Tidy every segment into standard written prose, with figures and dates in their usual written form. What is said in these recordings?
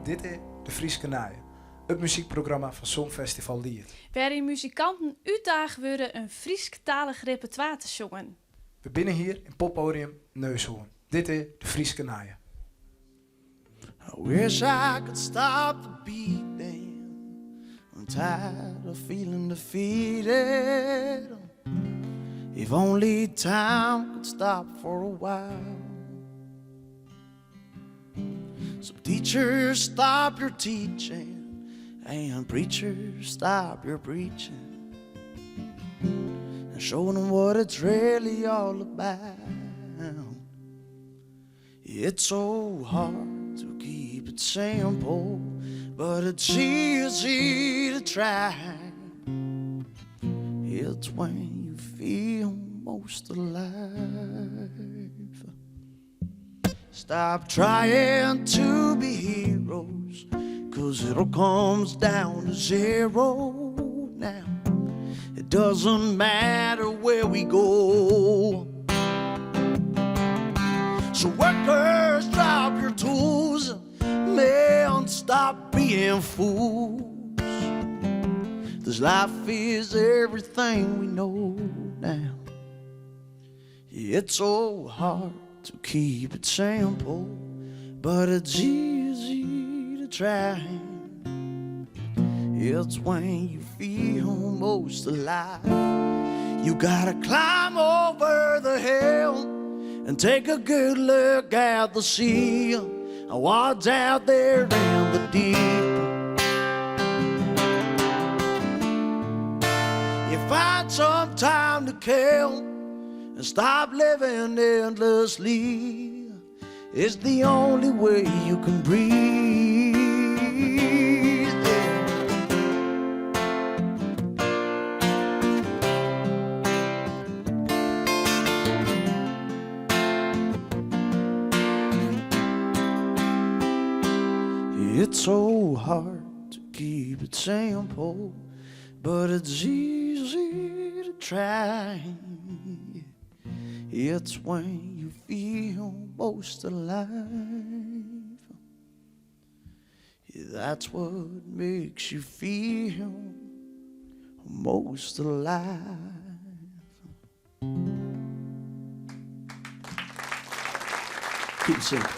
Dit is De Fryske Nije, it muzykprogramma fan Songfestival Liet. Wêryn muzikanten útdage wurde in Frysktalich repertoire te sjongen. We binne hjir yn Poppodium Neushoorn. Dit is De Fryske Nije. I wish I could stop the beating I'm tired of feeling defeated If only time could stop for a while So teachers stop your teaching And preachers stop your preaching And showing them what it's really all about It's so hard to keep it simple, but it's easy to try. It's when you feel most alive. Stop trying to be heroes, cause it all comes down to zero now. It doesn't matter where we go. So workers, drop your tools, men, stop being fools. This life is everything we know now. It's so hard to keep it simple, but it's easy to try. It's when you feel most alive. You gotta climb over the hill and take a good look at the sea and what's out there in the deep. You find some time to kill and stop living endlessly. It's the only way you can breathe. It's so hard to keep it simple, but it's easy to try. It's when you feel most alive. That's what makes you feel most alive. Keep it simple.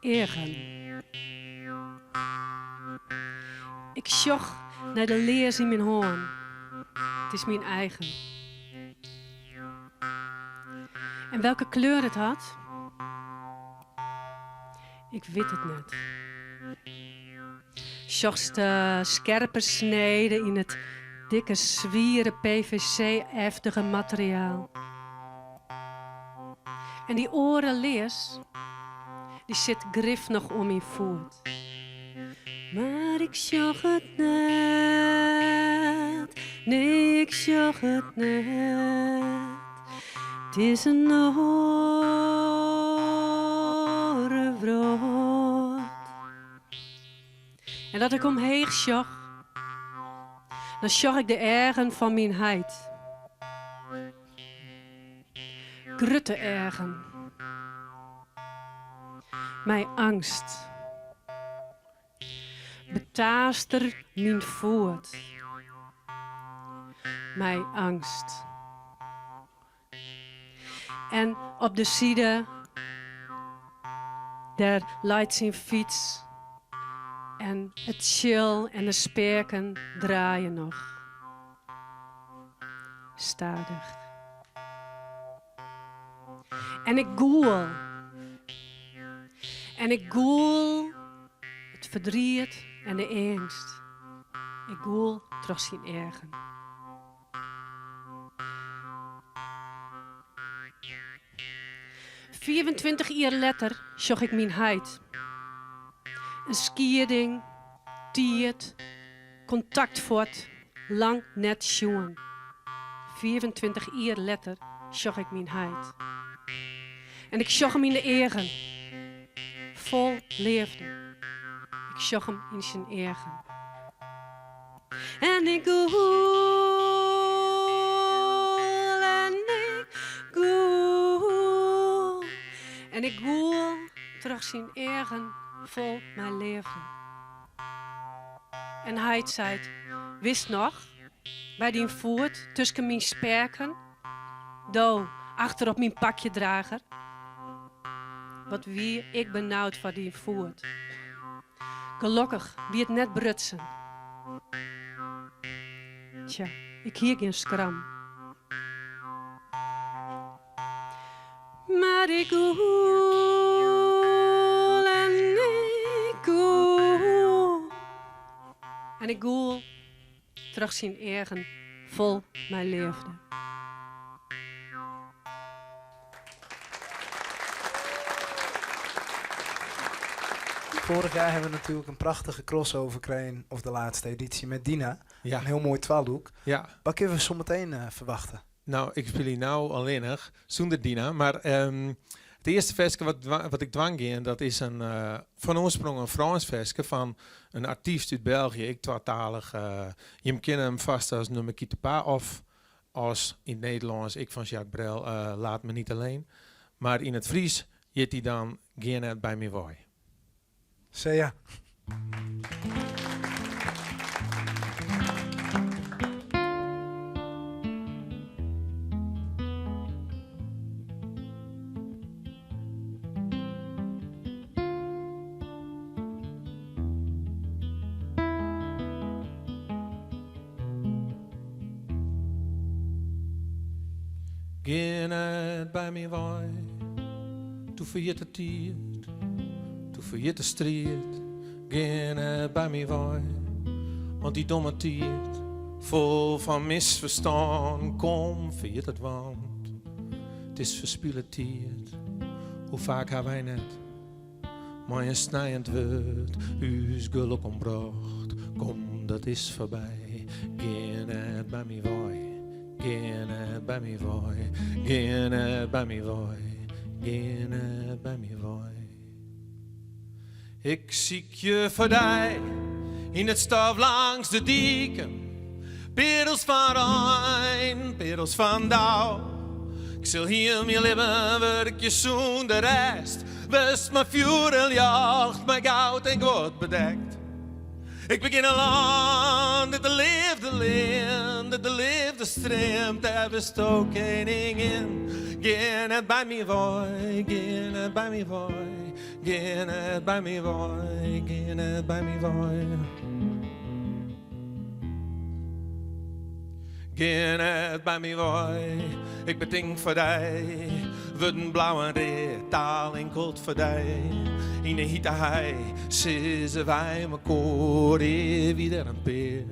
Eagen. Ik sjoch nei de lears yn myn hân. It is myn eigen. En welke kleur it hat? Ik wit it net. Sjochst de skerpe snede yn it dikke, swiere PVC-eftige materiaal. En dy oare lears, dy sit grif noch oan myn foet. Mar ik sjoch it net, nee ik sjoch it net. It is in oare wrâld. En dat ik omheech sjoch, dan sjoch ik de eagen fan myn heit. Grutte eagen. Mei eangst. Betaast er myn foet. Mei eangst. En op de side, dêr leit syn fyts en it tsjil en de speaken draaie noch. Stadich. En ik gûl. En ik gûl it ferdriet en de eangst. Ik gûl troch syn eagen. 25 jier letter sjoch ik myn heit. In skieding, tiid, kontakt fuort, lang net sjoen. 25 jier letter sjoch ik myn heit. En ik sjoch him yn de eagen. Fol leafde. Ik sjoch him yn syn eagen. En ik gûl en ik En ik gûl troch syn eagen fol mei leafde. En heit seit, Witst noch, by dyn foet tusken myn speaken, do achter op myn pakjedrager. Wat wie ik benaud foar dyn foet. Gelokkich wie it net brutsen. Tsja, ik hie gjin skram. Mar ik gûl en ik gûl. En ik gûl troch syn eagen fol mei leafde. Vorig jaar hebben we natuurlijk een prachtige crossover gekregen, of de laatste editie met Dina. Ja. Een heel mooi twalûk. Ja. Wat kunnen we zometeen verwachten? No, ik spylje no allinnich, sûnder Dina. Mar it earste ferske wat, wat ik dwaan gean, dat is in, fan oarsprong in Frânsk ferske fan in artyst út België, ek twatalich. Jim kenne him fêst as Ne me quitte pas of as yn it Nederlânsk, ek fan Jacques Brel, Laat me niet alleen. Mar yn it Frysk hjit hy dan Gean net by my wei. Sea. Gean net by my wei, do ferjitte tiid, do ferjitte striid. Gean net by my wei, want dy domme tiid, fol fan misferstân, kom, ferjit it want it is ferspile tiid. Hoe faak ha wy net mei in snijend wurd ús gelok ombrocht. Kom, dat is foarby. Gean net by my wei, gean net by my wei, gean net by my wei, gean net by my wei. Ik sykje foar dy yn it stof langs de diken, pearels fan rein, pearels fan dau. Ik sil hiel myn libben wurkje sûnder rêst, wurdst mei fjoer en ljocht, mei goud en guod bedekt. Ik begjin in lân dêr't de leafde leant, dêr't de leafde streamt, dêr wurdsto keningin. Gean net by my wei, gean net by my wei, gean net by my wei, gean net by my wei. Gean net by my wei, ik betink foar dy wurden blau en read, taal inkeld foar dy. Yn 'e hite hei sizze wy mekoar, ea wie der in pear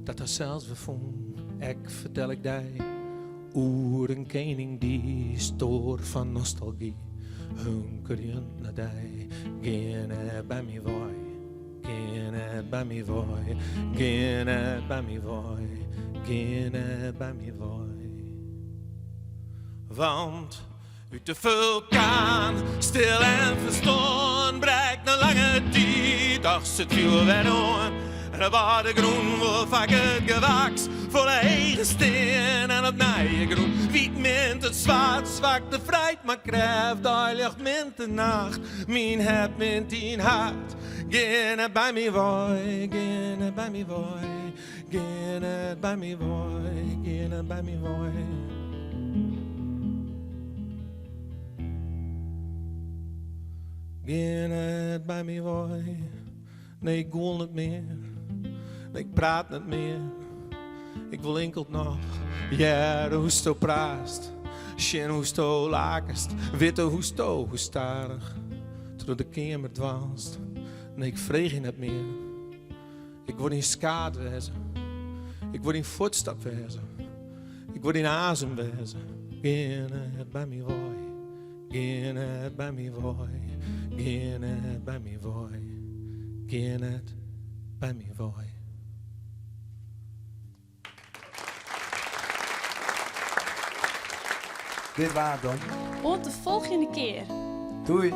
dat harsels wer fûn. Ek fertel ik dy oer in kening dy stoar fan nostalgy, hunkerjend nei dy. Gean net by my wei. Gean net by my wei, gean net by my wei, gean net by my wei. Want út de fulkaan, stil en ferstoarn, brekt nei lange tiid dochs it fjoer wer oan. En dan wurdt de grûn wol faak it gewaks folle heger stean en op nije grûn. Wyt mingt it swart, swakte frijt mei krêft, deiljocht mingt de nacht, myn hert mingt dyn hert. Gean net by my wei, gean net by my wei, gean net by my wei, gean net by my wei. Gean net by my wei, nee ik gûl net mear, nee ik praat net mear, ik wol inkeld noch hearre hoe'tsto praatst, sjen hoe'tsto lakest, witte hoe'tsto hoe stadich troch de keamer dwaalst. Nee, ik freegje net mear. Ik wol dyn skaad wêze. Ik wol dyn fuotstap wêze. Ik wol dyn azem wêze. Gean net by my wei. Gean net by my wei. Gean net by my wei. Gean net by my wei. Dit waard dan. Oant de folgjende kear. Doei.